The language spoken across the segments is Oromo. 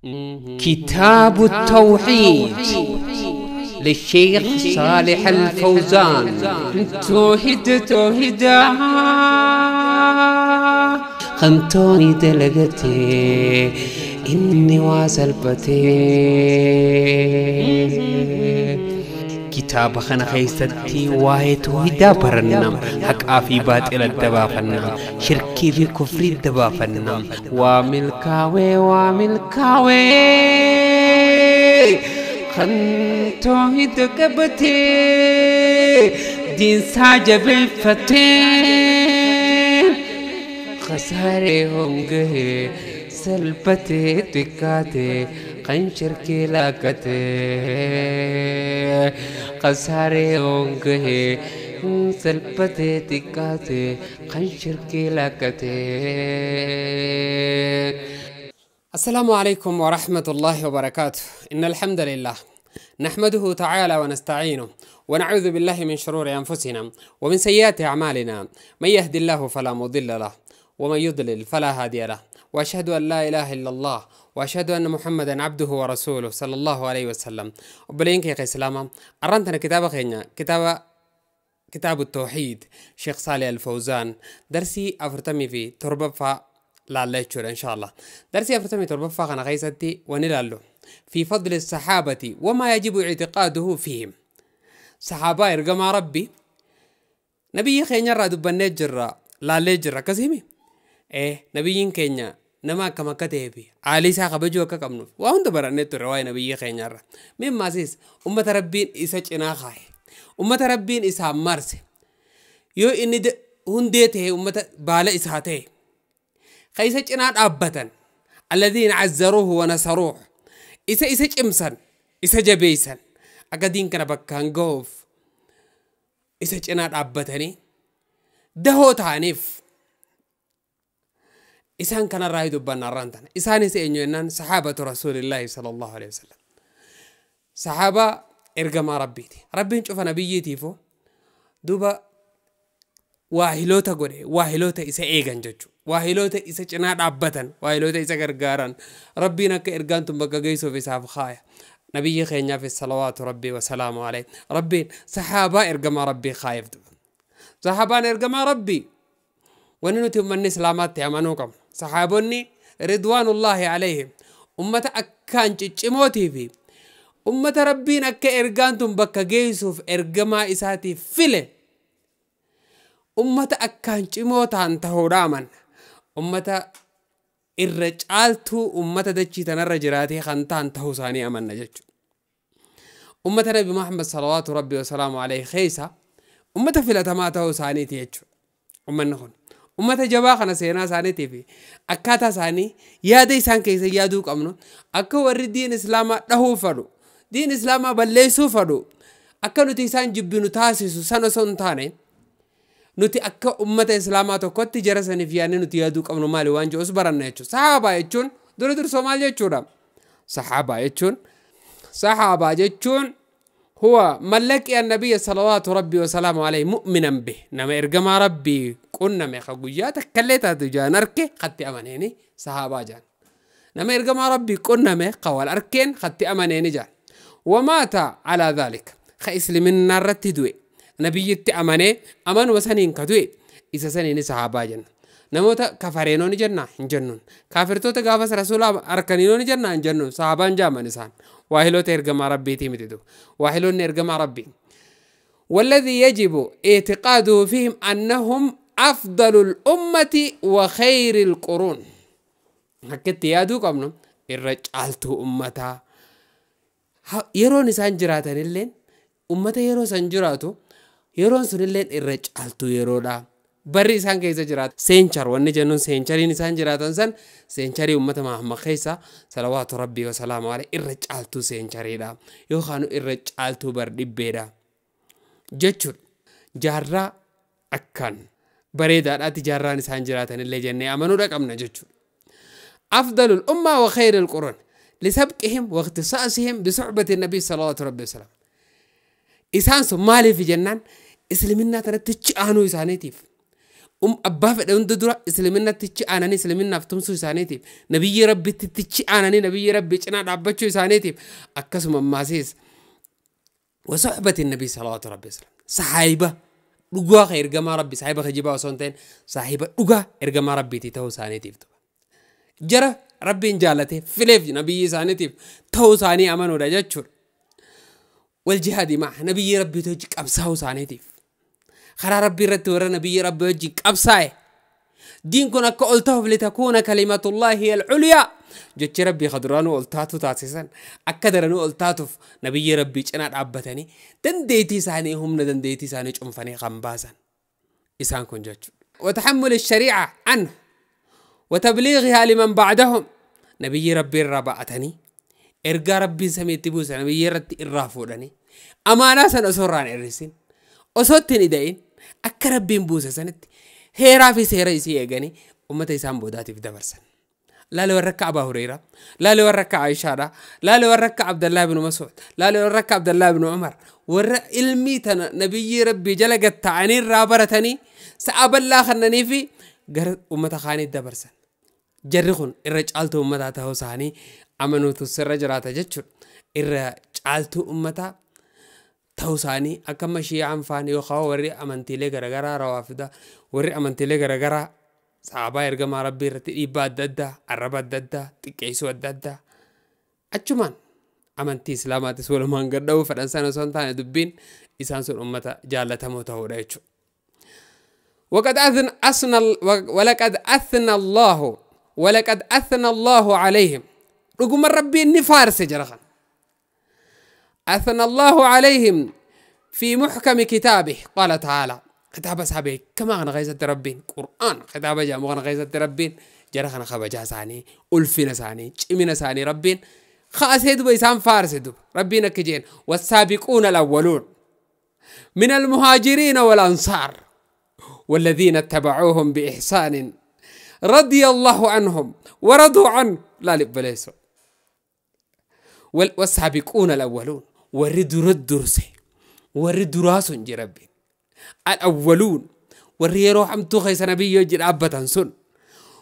كتاب التوحيد للشيخ صالح الفوزان. توحيد توحيدا خمتوني دلقتي إني واسلبتي. كتاب خنا خيستي واهي توحيدا برنم حق في باطل الدبافنا شركي في كفر الدبافنا وملكاوي وملكاوي خن توحيد قبتي دين ساجب فتي خساري هونغه سلبتي تكاتي قنشر كي لاكتي خساري هونغه سلبتي تكاتي قنشر كي لاكتي. السلام عليكم ورحمة الله وبركاته. إن الحمد لله نحمده تعالى ونستعينه ونعوذ بالله من شرور أنفسنا ومن سيئات أعمالنا، من يهد الله فلا مضل له ومن يضلل فلا هادي له، وأشهد أن لا إله إلا الله وأشهد أن محمدا عبده ورسوله صلى الله عليه وسلم. وبلينك يا سلامة أرنتنا كتاب خينا كتاب التوحيد شيخ صالح الفوزان، درسي أفرتمي في تربة لا إن شاء الله. درسي أفرتمي تربة فاخنا غيستي ونلالو في فضل الصحابة وما يجب اعتقاده فيهم. صحابة إرقما ربي نبي خينا را دبني جرا لا لجرا كسيمي إيه نبيين كينيا نما كما كتبي علي ساق بجوا كقمنو وهم دبرني ترواي نبي خينا را مما سيس أمة ربين إسا جناخاي أمة ربين إسا مارس يو إني هنديته أمة بالا إساته خيسة جنات أبتن الذين عزروه ونصروه إسا إسا جمسن إسا جبيسن أقدين كنا بكان قوف إسا جنات أبتني دهو تانيف إسان كان الرأي دبنا الرانتن إسان إسان صحابة رسول الله صلى الله عليه وسلم. صحابة إرقما ربيتي ربي نشوف نبيتي فو دوبا واهلوتا قولي واهلوتا إسا إيغان جوجو واهلوتا إسا جنات عبتن واهلوتا إسا غرغاران ربنا كإرغانتم بقا قيسو في ساف خايا نبي خينا في الصلوات ربي وسلامه عليه. ربي صحابة إرقما ربي خايف دوبا صحابة إرقما ربي وننتي من إسلامات يامنوكم صحابوني رضوان الله عليهم أمة أكان تشموتي في أمة ربنا كإرغانتم بقا قيسو في إرقما إساتي فيله أمة أكان شموتان تهوراما أمة الرجالتو أمة دتشي تنرجراتي خنتان تهوساني أمن نجتشو أمة نبي محمد صلوات ربي وسلامه عليه خيسة أمة فلتا ما تهوساني تيجو أمة نخون أمة جباخنا سينا ساني تيفي أكاتا ساني يادي سان كيسا يادوك أمنو أكا ورد دين إسلاما دهو فدو دين إسلاما بليسو فدو أكا نتي سان جبنو تاسيسو سانو سنتاني nuti akka ummata islaamaa tokkotti jara saniif yaadne nuti yaaduu qabnu maali waan jedhus baranna jechuudha. Sahaabaa jechuun dura dursoo maal jechuudha? Sahaabaa jechuun huwa man laqiya nabiyya salawaatu rabbii wasalaamu alayhi mu'minan bih nama ergamaa rabbii qunname ka guyyaa takkallee taatu jaan arke katti amaneeni sahaabaa jaan. Nama ergamaa rabbii qunname ka wal arkeen katti amaneeni jaan. Wamaata alaa dhaalika ka isliminnaa irratti du'e نبيتي أمانة أمان وسنين كدوي إذا سنين صحابة جن نموت كفرينون جنة جنون كافرتو تجافس رسول أركانينون جنة جنون صحابة جامع نسان واهلو ترجم ربي تيمتدو واهلو نرجم ربي. والذي يجب اعتقاده فيهم أنهم أفضل الأمة وخير القرون. حكيت يادو قبلهم الرجالتو أمتا يرون سانجراتن اللين أمتا يرون سانجراتو yeroon sunilleen irra caaltu yeroodha. Barri isaan keessa jiraatan seenchar wanni jennuun seenchariin isaan jiraatan san seencharii ummata Muhammad keessa salawaatu rabbii wasalaamu alayhi irra caaltu seenchariidha yookaan irra caaltu bar dhibbeedha jechuudha. Jaarraa akkaan bareedaadhaatti jaarraan isaan jiraatan illee jennee amanuudha qabna jechuudha. أفضل الأمة وخير القرون لسبقهم واختصاصهم بصحبة النبي صلى الله عليه وسلم. إسان sun maaliif jennaan isliminnaa tanatti aanuu isaaniitiif Abbaa fedhe hunda dura islaminatti aananii islaminaaf tumsuu isaaniitiif nabiyyi rabbitti aananii nabiyyi rabbii cinaa dhaabbachuu isaaniitiif akkasuma ammaasiis وصحبة النبي صلى الله عليه وسلم صحابة dhugaa ka ergamaa rabbi saahiba kijibaa osoo hin ta'in saahiba dhugaa ergamaa rabbiitii ta'uu isaaniitiif jara rabbiin jaalate fileef nabiyyi isaaniitiif ta'uu isaanii amanuudha jechuudha. Waljihaadii maa nabiyyi rabbiitii hojii qabsaa'uu isaaniitiif karaa rabbii irratti warra nabiyyi rabbii wajjin qabsaa'e diin kun akka ol ta'uuf litakuuna kalimatullaahi al-culyaa jechi rabbii ka duraanuu ol taatu taasisan akka daranuu ol taatuuf nabiyyi rabbii cinaa dhaabbatanii dandeettii isaanii humna dandeettii isaanii cunfanii kan baasan isaan kun jechuudha. وتحمل الشريعة عنه وتبليغها لمن بعدهم نبي ربي الربعتني إرجع ربي سميت بوسة نبي رتي الرافودني أمانة سن أسران الرسين أصوتني دين أكرب بين بوسة سنت هيرا في سيرة يسي أغني أمتي إسان بوداتي في دبرسن لا لو ركع أبا هريرة لا لو ركع عائشة لا لو ركع عبد الله بن مسعود لا لو ركع عبد الله بن عمر ور علمي تنا نبي ربي جلقت تعني رابرتني سأب الله خنني في غر أمتا خاني دبرسن جرخون الرجالتو أمتا تهوساني أمنو تسر جراتا جتشر الرجالتو أمتا ta'uu isaanii akka amma shi'aan faan yookaan warri amantiilee garaagaraa rawaafida warri amantiilee garaagaraa sahabaa ergamaa rabbii irratti dhiibbaa adda addaa arraba adda addaa xiqqeessuu adda addaa achumaan amantii islaamaatis walumaan gadha'uu fedhan sana osoo hin taane dubbiin isaan sun ummata jaallatamoo ta'uudha jechuudha. ولقد أثنى الله عليهم رقم ربي إني فارس جرخا أثنى الله عليهم في محكم كتابه قال تعالى كتاب أصحابه كما أنا غيزة ربين قرآن كتاب جاء أنا غيزة ربين جرخنا خبجا ساني ألفنا ساني جمنا ساني ربين خاص هدو إسام فارس هدو ربين كجين والسابقون الأولون من المهاجرين والأنصار والذين اتبعوهم بإحسان رضي الله عنهم ورضوا عنه لا لبليسو والسابقون الأولون وردوا الدرس وردوا راسون جربين الأولون وري يروح أمتو خيس نبي يجي أبتن سن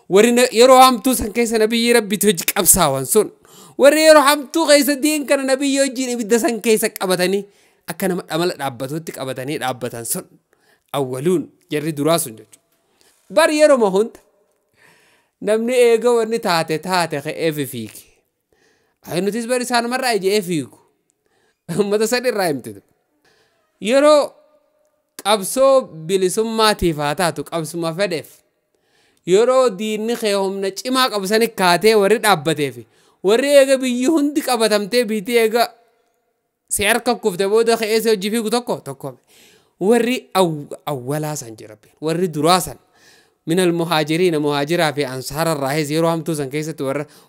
وري يروح أمتو سن كيس نبي ربي تهجك أبساوان سن وري يروح أمتو خيس دين كان نبي يجي نبي سن كيسك أبتني أكن أمل أبتوتك أبتني أبتن سن أولون يردوا راسون جج بار يرو ما هنت نمني إيجو ورني تاتي تاتي خي فيك nutis bari isaanumarraa ija'ee fiigu uummata san irraa himte yeroo qabsoo bilisummaatiif haa taatu qabsuma fedheef yeroo diinni kee humna cimaa qabu sani kaatee warri dhaabbateef warri eega biyyi hundi qabatamtee biitii eega si harka kufte booda ka'ee si hojii fiigu tokko tokko warri awwalaa san jira warri duraa san من المهاجرين مهاجرة في أنصار الراهز يروهم توسن كيست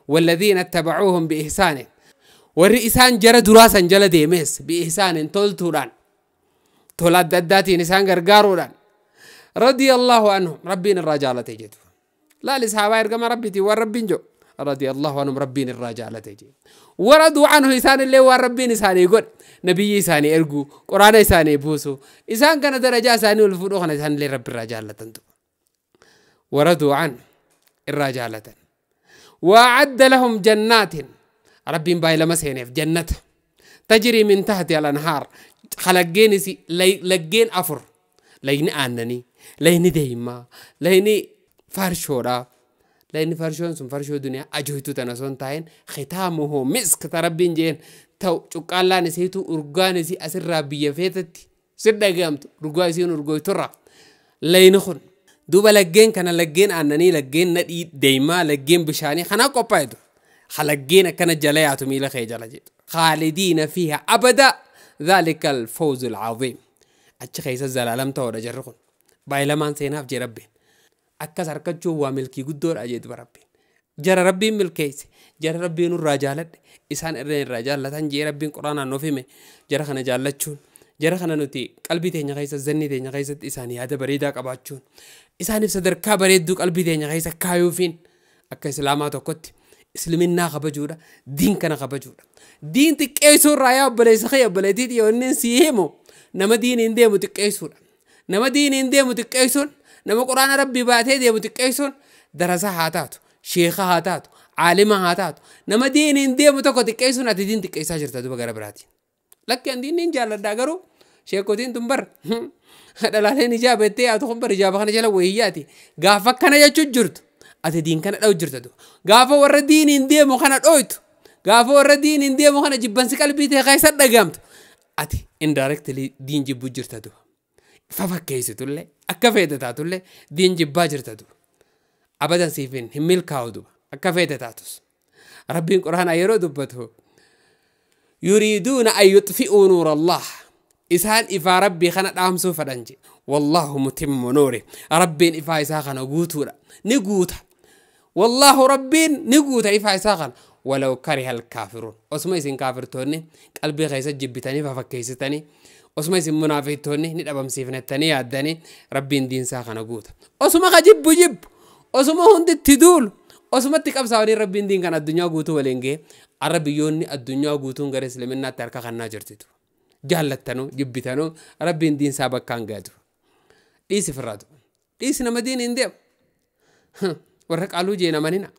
والذين اتبعوهم بإحسان والرئيسان جرى دراسا جل ديمس بإحسان تولتوران تولاد داداتي نسان غرغاروران رضي الله عنهم ربين الرجالة تجدوا لا لسحابة يرقم ربيتي والربين جو رضي الله عنهم ربين الرجالة تجي ورضوا عنه إسان اللي والربين إسان يقول نبي إسان يرقو قرآن إسان يبوسو إسان كان درجة إسان والفروخ إسان اللي رب الرجالة تنتو ورضوا عنه الرجالة وأعد لهم جنات ربي باي لمسهن في جنة تجري من تحت الأنهار خلقين سي لقين أفر لين آنني لين ديما لين فرشورا لين فرشون سم فرشو دنيا أجهتو تناسون تاين ختامه مسك تربين جين تو شقالا نسيتو أرجان سي أسر ربي فيتت سر قامت رجوا سين رجوا ترى لين خن دوبا لجين كان لجين أنني لجين ندي ديما لجين بشاني خنا قبايدو خلجين كان جلاياتو ميلا خيجلا جيت خالدين فيها أبدا ذلك الفوز العظيم أتش خيس الزلالم تورا جرخون بايلمان سيناف جي ربين أكس أركجو وملكي قدور أجيد بربين جرى ربي ملكيس جرى ربي نور رجالت إسان إرين رجالة جي ربين قرآن نوفيمه جرى خنا جالتشون جرى خنا نتي قلبي تينيا خيس الزني تينيا خيس إسان يادا بريدا قباتشون إسان sadarkaa bareedduu qalbii teenya keessa kaayuufiin akka islaamaa tokkotti isliminnaa kabajuudha diin kana kabajuudha diin xiqqeessuu irraa yaa obboleessa kee obboleettii yoo inni sii himu nama diiniin deemu xiqqeessuudha nama diiniin deemu xiqqeessuun Nama quraana rabbii baatee deemu xiqqeessuun darasa haa taatu, sheeka haa taatu, caalima haa taatu. Nama diiniin deemu tokko xiqqeessuun ati diin xiqqeessaa jirta duba gara biraatiin. Lakki an diiniin jaalladhaa garuu sheekotiin tun bar dhalaaleen ijaaba jettee yaatu kun bar ijaaba kana jala wayiyyaati. Gaafa akkana jechuun jirtu ati diin kana dha'u jirta duba. Gaafa warra diiniin deemu kana dhooytu, gaafa warra diiniin deemu kana jibbansi qalbii ta'e keessa dhagaamtu ati indirectly diin jibbuu jirta duba. Fafakkeessitullee akka feete taatullee diin jibbaa jirta duba. Abadan siifin hin milkaa'u duba akka feete taatus. Rabbiin quraanaa yeroo dubbatu yuriiduuna an yuxfi'uu nuura Allah, isaan ifaa rabbii kana dhaamsuu fedhan je. Wallaahu mutimmu nuuri, rabbiin ifaa isaa kana guutuudha, ni guuta. Wallaahu rabbiin ni guuta ifaa isaa kana. Walaw kariha alkaafiruun, osuma isin kaafirtoonni qalbii keessa jibbitanii fafakkeessitanii, osuma isin munaafiqtoonni ni dhabamsiifnettanii yaaddanii, rabbiin diinsaa kana guuta. Osuma ka jibbu jibbu, osuma hundi itti duulu, osuma itti qabsaa'anii rabbiin diin kana addunyaa guutuu waliin ga'e. Arra biyyoonni addunyaa guutuun gara islaminaatti harka kannaa jirtitu. Jaallattanuu jibbitanuu rabbiin diinsaa bakkaan ga'atu. Dhiisi firraatu. Dhiisi nama diin hin deemu. Warra qaaluu jee namanina.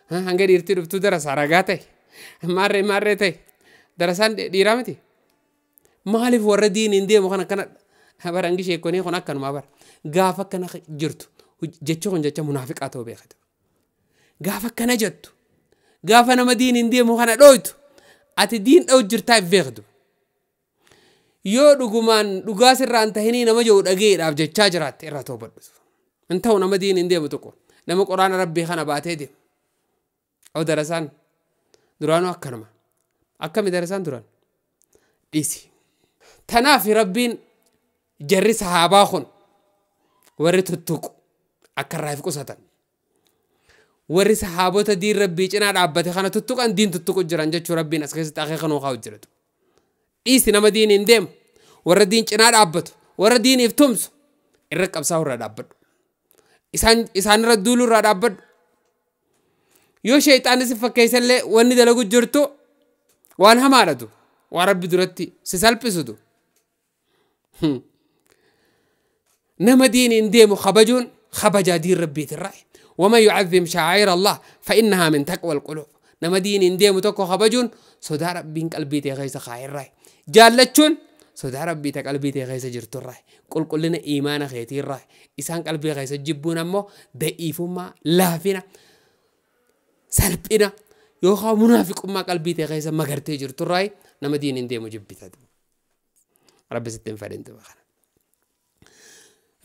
Hanga dhiirtii dhuftuu darasaa ragaa ta'e. Maarree maarree ta'e. Darasaan dhiiraa miti. Maaliif warra diin hin deemu kana akkana bara hangi sheekonii kun akkanumaa bara. Gaafa akkana jirtu jechi kun jecha munaafiqaa ta'uu beekatu. Gaafa akkana jettu, gaafa nama diin hin deemu kana dhooytu, ati diin dha'u jirtaa hin beektu. Yoo dhugumaan dhugaa sirraan tahinii nama jiru dhageedhaaf jechaa jiraatte irraa toobadhu. Hin ta'u nama diin hin deemu tokko nama quraana rabbii kana baatee deemu. Oo darasaan duraanuu akkanuma. Akkami darasaan duraan? Dhiisi. Tanaaf rabbiin jarri sahaabaa kun warri tuttuqu akka irraa if qusatan. Warri sahaabota diin rabbii cinaa dhaabbate kana tuttuqan diin tuttuqu jiran jechuu rabbiin as keessatti akeeka nuu kaa'u jiratu. Dhiisi nama diin hin deemu, warra diin cinaa dhaabbatu, warra diiniif tumsu irra qabsaa'u irraa dhaabbadhu. Isaan irra duuluu irraa dhaabbadhu. Yoo sheexaanni si fakkeessallee wanni dalagu jirtu waan hamaadhatu, waan rabbi duratti si salphisutu. Nama diin hin deemu kabajuun kabajaa diin rabbiitirraa. ومن يعظم شعائر الله فإنها من تقوى القلوب. نما دين انديم توكو خبجون صدا ربين قلبي تي غيس خير راي. جالتشون صدا ربي تا قلبي تي غيس جرت راي. قل كلنا إيمان خيتي راي. إسان قلبي غيس جبون أمو ضعيفما لافنا سلبنا يوخا منافق ما قلبي تي غيس مغرتي جرت راي. نما دين انديم جبتات ربي ستين فرين تبخنا.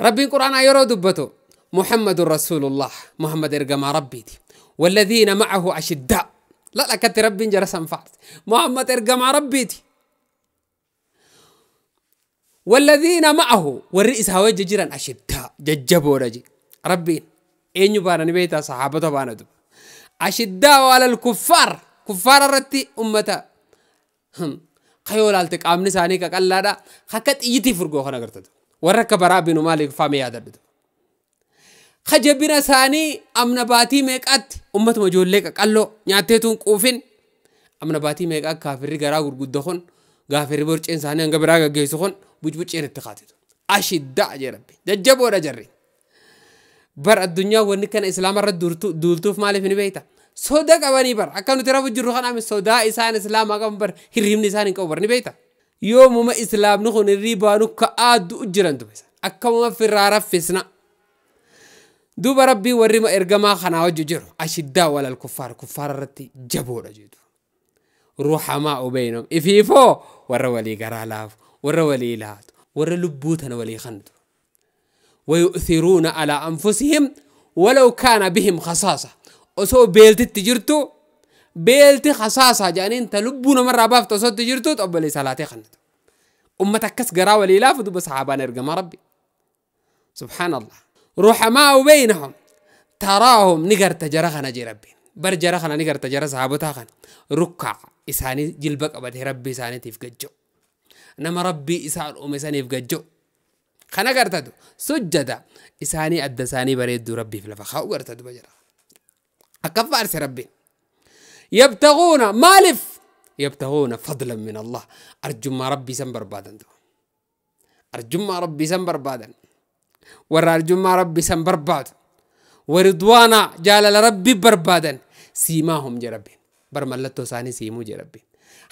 ربي القرآن يرو دبتو محمد رسول الله، محمد إرجما ربيتي والذين معه أشداء. لا لا كت ربي جرس فارس محمد إرجما ربيتي والذين معه والرئيس هواج جيران أشداء ججبوا رجي ربي إن يبانا نبيتا صحابته بانا أشداء على الكفار، كفار رتي أمتا هم خيول التك أمن سانيك قال لا خكت يتي فرقو خنا قرتد وركب رابي مالك فامي هذا خجبنا ساني أمن باتي ميك أت أمت مجهول لك قال له نعتيتون كوفين أمن باتي ميك أت كافر غرا غرغدخون غافر برج إنسان أنك براغ جيسخون بوج بوج إن اتخاذته أشداء يا ربي ججبوا رجري بر الدنيا ونكن إسلام الرد دولتو في مالي في نبيته سوداء كواني بر أكانوا ترى بجرو خان أم سوداء إنسان إسلام أكم بر هريم نسان كوبر نبيته يوم ما إسلام نخون الربا نكعد أجران دوبس أكم في الرارة في سنة دوب ربي وريما إرجما خنا وججر أشداء ولا الكفار كفار رتي جبوا رجيدو رحماء بينهم إفيفو ورا ولي جرالاف ورا ولي لات ورا لبوتنا ولي خندو ويؤثرون على أنفسهم ولو كان بهم خصاصة أسو بيلت تجرتو بيلت خصاصة جانين تلبونا مرة باف تصو تجرتو تقبل صلاتي خندو أمتك كس جرا ولي لاف دوب صحابان إرجما ربي سبحان الله رحماء بينهم تراهم نقر تجرخنا جي ربي بر جرخنا نقر تجرخ صحابتها خن ركع إساني جلبك أبده ربي إساني تفقجو نما ربي إسان أم إساني يفقجو خنا قرتدو سجدا إساني أدساني بريدو ربي في الفخاء قرتدو بجرخ أكفار ربي يبتغون مالف يبتغون فضلا من الله أرجو ما ربي سنبر بادن أرجو ما ربي سنبر بادن Warra arjummaa Rabbi san barbaadu. Waridwaana jaalala Rabbi barbaadan. Siimaahum jee Rabbiin. Bar mallattoo isaanii siimuu jee Rabbiin.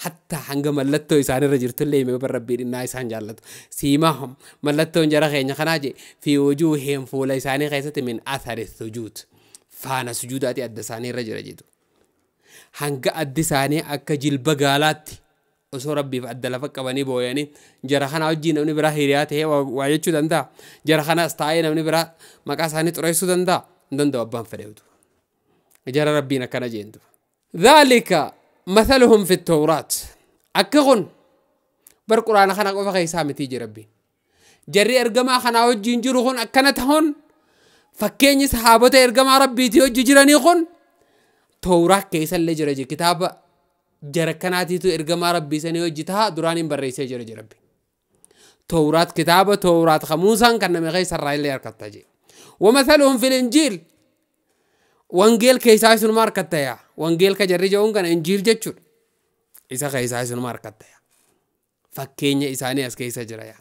Hatta hanga mallattoo isaanirra jirtullee himee bar Rabbiin innaa isaan jaallatu. Siimaahum mallattoon jara keenya kanaa jee fi wujuuhihim fuula isaanii keessatti min athari sujuud. Faana sujuudaati adda isaanii irra jira jedhu. Hanga addi isaanii akka jilba gaalaatti osoo Rabbiif adda lafa qabanii booyanii jara kana wajjin namni biraa hiriyaa ta'ee waa jechuu danda'a. Jara kanas taa'ee namni biraa maqaa isaanii xureessuu danda'a. Hin danda'u abbaan fedheetu. Jara Rabbiin akkana jeentu. Dhaalika mathaluhum fi tawraat. Akka kun bar quraana kana qofa keessaa mitii jira Rabbiin. Jarri ergamaa kanaa wajjin jiru kun akkana ta'uun fakkeenyi sahaabota ergamaa Rabbiitii hojii jiranii kun Tawraat keessallee jira jira kitaaba jara kanaatiitu ergamaa Rabbii sanii hojii ta'a duraan hin barreessee jira jira Rabbi. Tawraat kitaaba Tawraat ka Muusaan kan nama keessarraa illee harkatta jee. Wamathaluhum fil injiil wangeel keessaa isinuma harkatta yaa wangeel ka jarri jedhuun kana injiil jechuudha. Isa keessaa isinuma harkatta yaa. Fakkeenya isaanii as keessa jira yaa.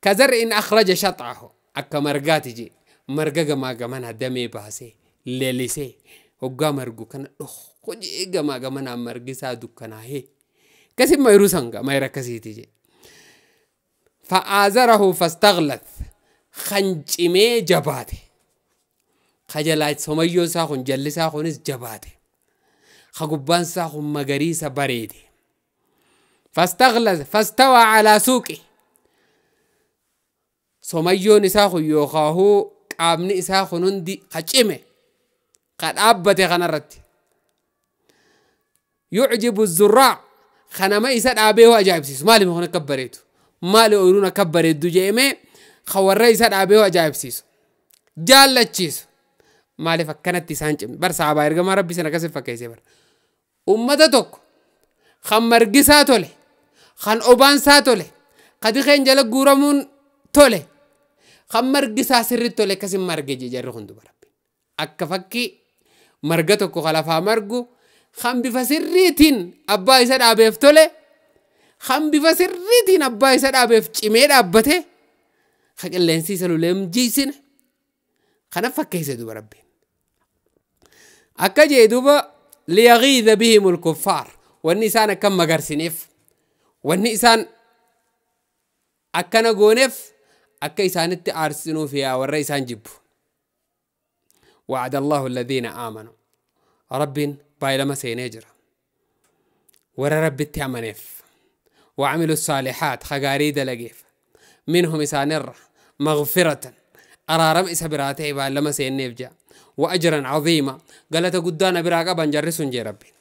Kazar'in akhraja shaxaahu akka margaati jee marga gamaa gamana damee baasee leelisee hoggaa margu kana dhoqqo jee gamaa gamanaan margisaa dukkanaahee kasin mayruu sanga mayra akkasiiti jee. Fa'aazarahu fastaglath kan cimee jabaate. Kajalaa somayyoon isaa kun jalli isaa kunis jabaate. Ka gubbaan isaa kun magariisa bareede. Fastaglath fastawaa alaa suuqi. Somayyoon isaa kun yookaahuu qaamni isaa kun hundi ka cime ka dhaabbate kanarratti. Yucjibu zurraa kanama isa dhaabee hoo ajaa'ibsiisu. Maali kun akka bareedu? Maali ooyiruun akka bareeddu jedhamee ka warra isa dhaabee hoo ajaa'ibsiisu. Jaallachiisu. Maaliif akkanatti isaan cimne? Bar sahabaa ergamaa Rabbi sana akkasitti fakkeessee bara. Uummata tokko kan margisaa tole, kan obaansaa tole, kan dikeen jala guuramuun tole, kan margisaa sirriitti tole akkasin marge jee jarri kun duba Rabbi. Akka fakkii marga tokko kan lafaa margu kan bifa sirriitiin abbaa isa dhaabeef tole, kan bifa sirriitiin abbaa isa dhaabeef cimee dhaabbate, kan qilleensi isa lulee hin jiisine. Kana fakkeesse duba Rabbi. Akka jee duba liyaghiidha bihimul kuffaar. Wanni isaan akka magarsineef, wanni isaan akkana gooneef akka isaanitti aarsinuuf yaa warra isaan jibbu. Wa'ada Allahu alladhiina aamanu. Rabbiin baay'ilama seenee jira. Warra Rabbitti amaneef. Wa'amilu saalihaat hagaarii dalageef. Minhum isaanirra maghfiratan. Araarama isa biraa ta'e baay'ilama seenneef jira. Wa ajran caziima. Galata guddaa na biraa qaban jarri sun jee Rabbiin.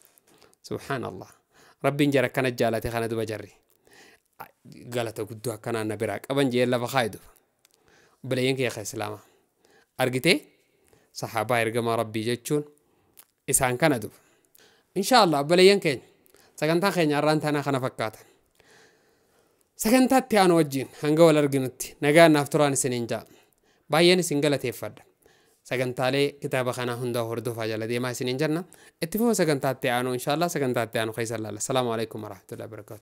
Subhaanallah. Rabbiin jara akkana jaalate kana duba jarri. Galata guddoo akkanaan na biraa qaban jee lafa kaayi duba. Obboleeyyan kiyya islaamaa. Argitee sahaabaa ergamaa Rabbii jechuun isaan kana duba. Inshaallah obboleeyyan keenya sagantaan keenya har'aan tanaa kana fakkaata. Sagantaa itti aanu wajjin hanga wal arginutti nagaan naaf turaan isiniin ja'a. Baay'een isin galateeffadha. Sagantaalee kitaaba kanaa hundaa hordofaa jala deemaa isiniin jenna. Itti fufa sagantaa itti aanu inshaallah sagantaa itti aanu keessa ilaalla. Salaamu alaikum warahmatullahi wabarakatuh.